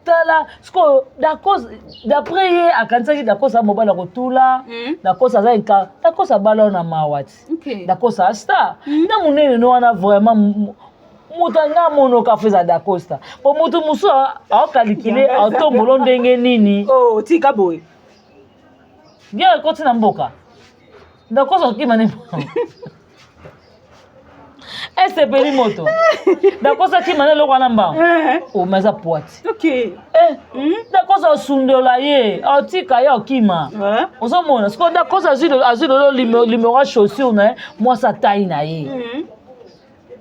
Tala sikoyo, Dacosta, d'après ye akanisaki Dacosta mobali akotula. Dacosta aza inca, Dacosta abala oyo na mawa ti. Dacosta star na monene no wana, vraiment moto anga amonoka fo eza Dacosta, po moto mosusu aokalikile aotombolo ndenge nini. Oh, tika boye. Guerre ekoti na mboka, Dacosta okima ne esepeli moto, Dacosta akima na eloko wana mbango. Oma eza poiti. Dacosta osundola ye, aotika ye, okima. Ozomona sikoyo Dacosta azwi lelo numéro ya chaussure na ye, mwasi atai na ye.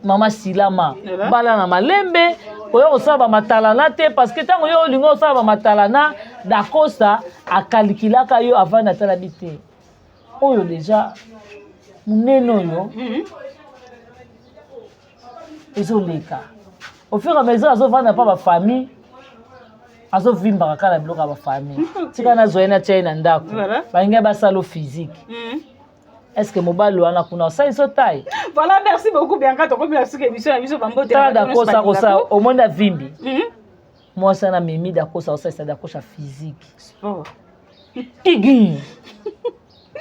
Mama silama, bala na malembe, oya kosala bamatalana te, parce que ntango yo olingi osala bamatalana, Dacosta akalikilaka yo avant. Atalabi te oyo déjà monene oyo ezoleka au fur et à mesure, azovanda mpa bafamille, azovimbaka kaka na biloko ya bafamille. Tika nazwa ye, natia ye na ndako. Balingi basala physique. Est ce que mobali wana kuna osali so tai? Voilà, merci beaucoup Bianca, tokomi na suka émission na biso, bambote. Tala Dacosta kosala, omoni avimbi. Mwasi wana memi Dacosta, osalisa Dacosta physique. Sport. Igi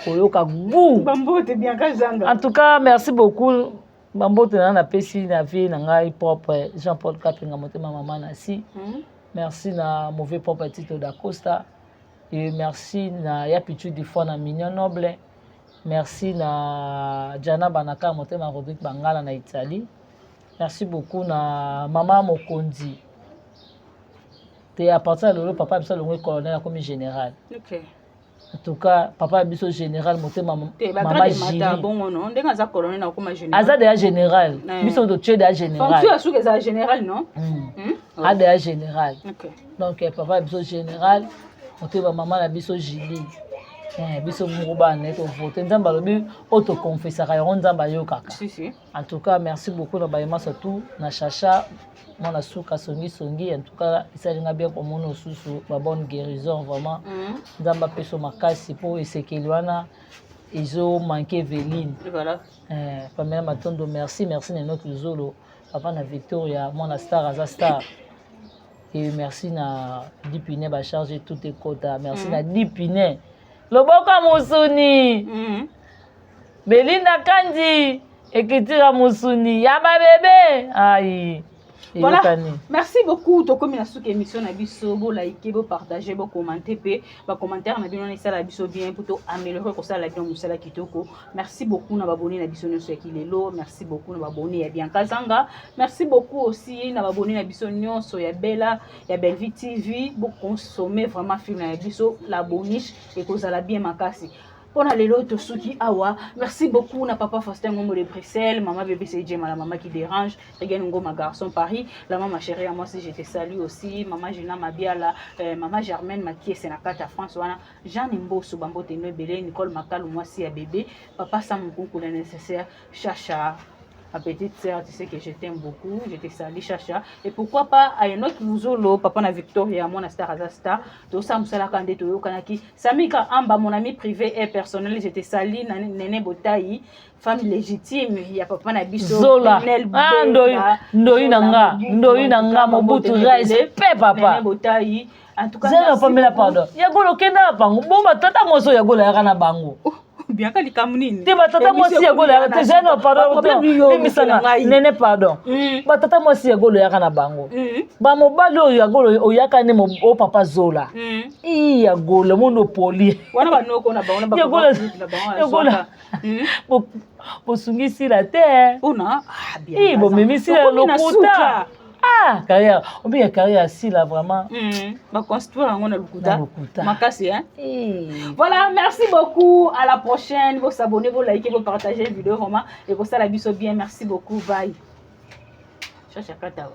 koyoka gu. Bambote, Bianca Zanga. En tout cas, merci beaucoup. Bambote na napesi na vie na ngai propre Jean Paul Kapenga, motema mama na si. Merci na mauvais propre Tito Dacosta et merci na ya Pichu des fois na Mignon Noble. Merci na Jana Banaka, motema Rodrigue Bangala na Italie. Merci beaucoup na mama mokonzi te. À partir ya lelo, papa biso alongwe colonel, akomi général. En tout cas, papa biso général, motema mama Jili. Bongo no ndenge aza colonel na okoma général? Aza deya général. Biso totie deya général. Fonction ya suka ezala général, non? Aza deya général. Donc papa biso général, motema mama na biso Jili, biso moko bana ye tovote. Nzambe alobi oyo tokonfesaka yango, Nzambe ayokaka. Si, si. En tout cas, merci beaucoup na bayema, surtout na Chacha, mwana suka songisongi. En tout cas, esalinga bien komona osusu babonne guérison vraiment. Nzambe apeso makasi mpo esekeli wana ezomanke Eveline. Pamela Matondo, merci, merci na Enoki Luzolo, papa na Victoria, mwana star aza star. Et merci na Dipine, bacharge tout ekota. Merci na Dipine, loboko ya mosuni. Belinda Kandi, écriture mosuni ya babebe ai. Voilà. Merci beaucoup. Tokomi na suka émission na biso. Bo liker, bo partager, bo commenter pe ba commentaire na bino esala biso bien pour to améliorer kosala bino musala kitoko. Merci beaucoup na babone na biso nyonso ya kilelo. Merci beaucoup na babone ya Bianca Zanga. Merci beaucoup aussi na babone na biso nyonso ya Bella ya Bellevue TV. Bo consommer vraiment film na biso La Boniche et kozala bien makasi. Mpona lelo tosuki awa. Merci beaucoup na papa Faustin Ngombo de Bruxelles, mama bébé Cdj, la mama qui dérange, Regan Ngoma, garçon Paris, la maman chérie à moi si je te salue aussi, mama Gina Mabiala, mama Germaine Makiese na kati ya France wana, Jeanne Mboso, bambote no ebele, Nicole Makalu, mwasi ya bébé, papa Sam Nkunku, le nécessaire, Chacha, ma petite sœur, tu sais que je t'aime beaucoup, je te salue, Chacha. Et pourquoi pas à Enoch Luzolo, papa na Victoria, mon star aza star, tout ça musalaka nde toyokanaki. Samika Amba, mon ami privé et personnel, je te salue, Nene Botayi, femme légitime, ya papa na biso. Zola. Ah, ndoi, ndoi na nga, ndoi na nga, Mobutu, respect papa. Nene Botayi. En tout cas, Zela pamela, pardon. Yagola okenda na bango. Bon, batata mwasi oyo Yagola yaka na bango. Bianca, likambo nini? Te, batata mwasi ya Gola te, zeno pardon, limbisanga nene, pardon. Batata mwasi ya Gola oyaka na bango, bamobali oyo ya Gola oyaka nde o papa Zola i ya Gola mondo opoli. Wana banoko na bango. Yagola bosungisila te. I bomemisila lokuta. Ah, carrière obi ya carrière ya Sila vraiment. Baconstruire yango na lokuta. Lokuta makasi, hein. Voilà, merci beaucoup, à la prochaine. Vous s'abonner, vous liker, vous partager vidéo, vraiment ekosala biso bien. Merci beaucoup, bye. Chacha kata.